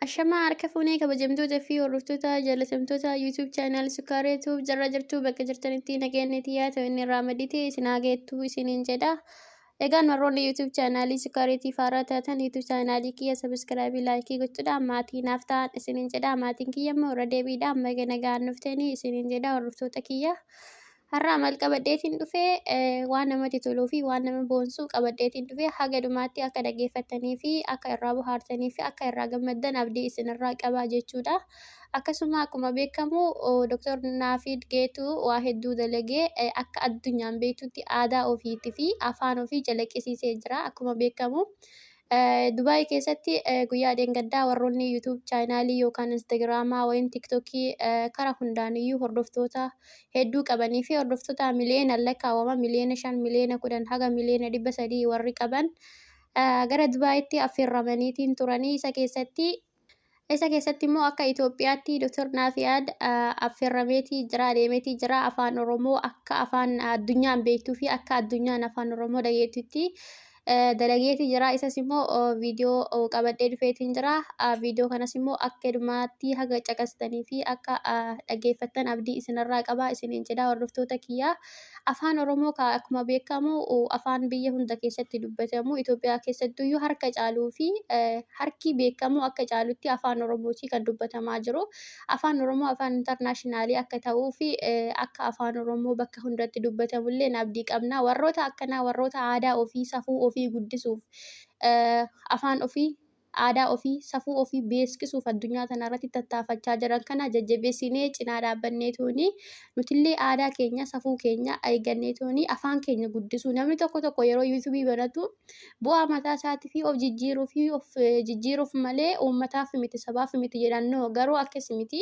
Ashamaa harka fuunee kabajamtoota fi hordoftoota jaalatamtoota YouTube channel Sukkaaree Tube jarra jirtu bakka jirtanitti nageenyi tiyyaa ta'u inni irraa maddite isin haa geettu isiniin jedha. Egaan warroonni YouTube channelii Sukkaaree haaraa taatan YouTube channelii kiyya subscribe like gochuudhaan maatii naaf ta'an isiniin jedha. Maatiin kiyya immoo irra deebiidhaan baga nagaan dhuftanii isiniin jedha hordoftoota kiyya. Har'a amal qabadheetiin dhufee waan namatti toluu fi waan nama boonsu qabadheetiin dhufee haga dhumaatti akka dhaggeeffattanii fi akka irraa bohaartanii fi akka irraa gammaddan abdii isinirraa qabaa jechuudha. Akkasuma akkuma beekamu Dr. Naafid Geetuu waa hedduu dalagee akka addunyaan beektutti aadaa ofiitii fi afaan ofii calaqqisiisee jira. Akkuma beekamu Dubaay keessatti guyyaa dheengaddaa warroonni YouTube chaanaalii yookaan Instagraamaa wayin TikTokii karaa hundaaniyyuu hordoftoota hedduu qabanii fi hordoftoota miliyoonaan lakkaawwaman miliyoona 5, miliyoona 10 haga miliyoona 300 warri qaban gara Dubaayitti affeerramaniitiin turanii isa keessatti immoo akka Itoophiyaatti Dr. Naafiyaad affeerrameetii jira, deemeetii jira. Afaan Oromoo akka afaan addunyaan beektuu fi akka addunyaan afaan Oromoo dhageettutti dalageetii jira. Isas immoo viidiyoo qabadhee dhufeetiin jira. Viidiyoo kanas immoo akka dhumaatti haga caqastanii fi akka dhaggeeffattan abdii isinirraa qaba isiniin jedha hordoftoota kiyyaa. Afaan Oromoo akkuma beekamu afaan biyya hunda keessatti dubbatamu, Itoophiyaa keessattuyyuu harka caaluu fi harki beekamu akka caalutti afaan Oromooti kan dubbatamaa jiru. Afaan Oromoo afaan international akka ta'uu fi akka afaan Oromoo bakka hundatti dubbatamullee abdii qabna. Warroota akkanaa, warroota aadaa ofii, safuu ofii guddisuuf, afaan ofii, aadaa ofii, safuu ofii beeksisuuf addunyaa tana irratti tattaafachaa jiran kana jajjabeessinee cinaa dhaabbanneetuuni nutillee aadaa keenya, safuu keenya eegganneetuuni afaan keenya guddisuu. Namni tokko tokko yeroo YouTubeii banatu bu'aa mataa isaatii fi of jijjiiruu fi of jijjiiruuf malee uummataaf miti, sabaaf miti jedhan. No, garuu akkas miti.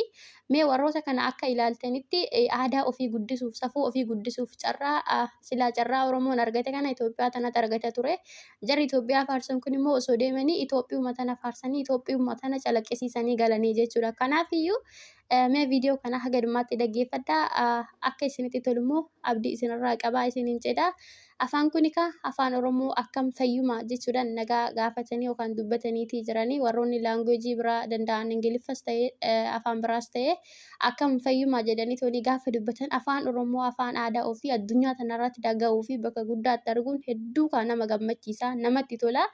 Mee warroota kana akka ilaaltanitti aadaa ofii guddisuuf, safuu ofii guddisuuf carraa silaa carraa Oromoon argate kana Itoophiyaa tanatti argata ture. Jarri Itoophiyaa faarsan kun immoo osoo deemanii Itoophiyuma tana faarsanii Itoophiyuma tana calaqqisiisanii galanii jechuudha. Kanaaf iyyuu mee viidiyoo kana haga dhumaatti dhaggeeffadhaa. Akka isinitti tolu immoo abdii isinirraa qabaa isiniin jedha. Afaan kun kaa afaan Oromoo akkam fayyuma jechuudhaan nagaa gaafatanii yookaan dubbataniitii jiranii. Warroonni languageii biraa danda'an, Ingiliffas ta'ee afaan biraas ta'ee, akkam fayyuma jedhanii tolii gaafa dubbatan, afaan Oromoo afaan aadaa ofii addunyaa tanarratti dhaga'uu fi bakka guddaatti arguun hedduu kan nama gammachiisa, namatti tola.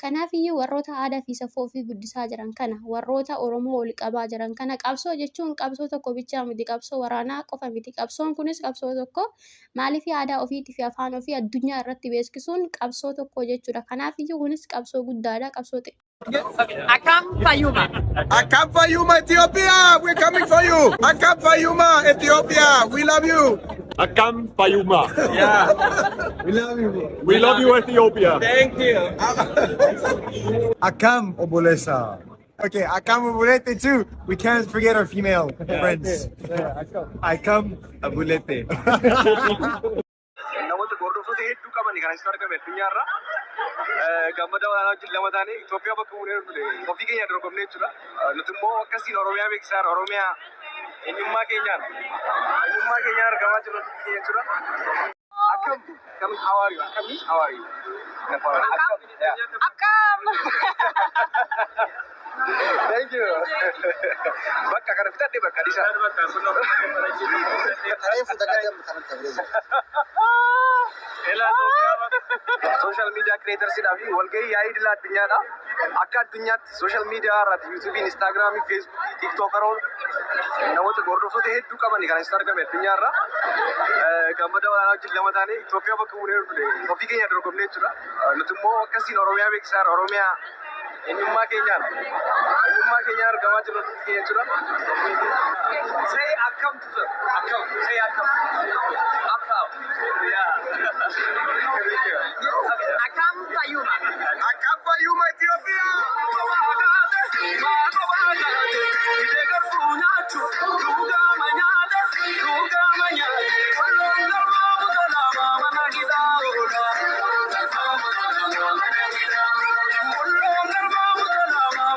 Kanaaf iyyuu warroota aadaa fi safuu ofii guddisaa jiran kana, warroota Oromoo ol qabaa jiran kana, qabsoo jechuun qabsoo tokko bichaa miti, qabsoo waraanaa qofa miti. Qabsoon kunis qabsoo tokko. Maaliif aadaa ofiitii fi afaan ofii addunyaa irratti beeksisuun qabsoo tokko jechuudha. Kanaaf iyyuu kunis qabsoo guddaadha, qabsoo xiqqaa. Akkam fayyuma. Akkam fayyuma Ethiopia, we're coming for you. Akkam fayyuma Ethiopia, we love you. Akkam fayyuma. Yeah, we love you. We love you, Ethiopia. Thank you. Akkam obboleessa. Okay, Akkam obboleetti too. We can't forget our female friends. Akkam obboleetti. Namoota hordoftoota hedduu qaban kan asitti argame addunyaarra. Gammada olaanaa wajjin lama taanee Itoophiyaa bakka buunee dhufne, ofii keenya dorgomnee jechuudha. Nuti immoo akkasiin Oromiyaa beeksisaa jirra. Oromiyaa eenyummaa keenyaan argamaa jirru jechuudha. Akkam kam, how are you? Akkam, how are you? Akkam. Akkam. Thank you. Bakka kana fitadhe, bakka dhiisa. Reefu takka kanatti dabalee. Social media creatorsidhaa fi walgahii yaa'ii idila addunyaadha. Akka addunyaatti social media irratti YouTubeiin, Instagramii, Facebookii, TikTokeroon namoota hordoftoota hedduu qaban kan asitti argame addunyaarra. Gammada olaanaa wajjin lama taanee Itoophiyaa bakka buunee dhufne, ofii keenya dorgomnee jechuudha. Nuti immoo akkasiin Oromiyaa beeksisaa jirra. Oromiyaa eenyummaa keenyaan argamaa jirru jechuudha. Say akkam to them. Akkam. Say akkam. Akkam. Yeah. Thank you. Akkam fayyuma. Akkam fayyuma Ethiopia.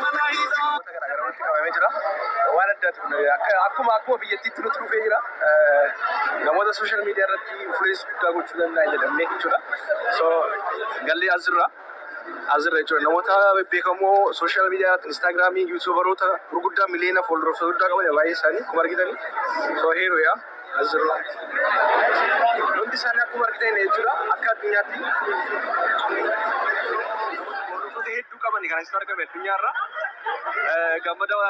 Walitti qabamee jira. Waan addaati kun akkuma biyyattiitti nutti dhufee jira. Namoota social media irratti influence guddaa gochuu danda'an jedhamnee jechuudha. So gallee as jirra. Asirra jechuudha. Namoota bebbeekamoo social media irratti Instagramii, YouTuberoota gurguddaa miliyoona fuulduroftoota guddaa qaban baay'ee isaanii akkuma argitanii. So here we are. Asirra. Hundi isaanii akkuma argitan jechuudha. Akka addunyaatti hordoftoota hedduu qaban kan asitti argame addunyaarra. Gammada.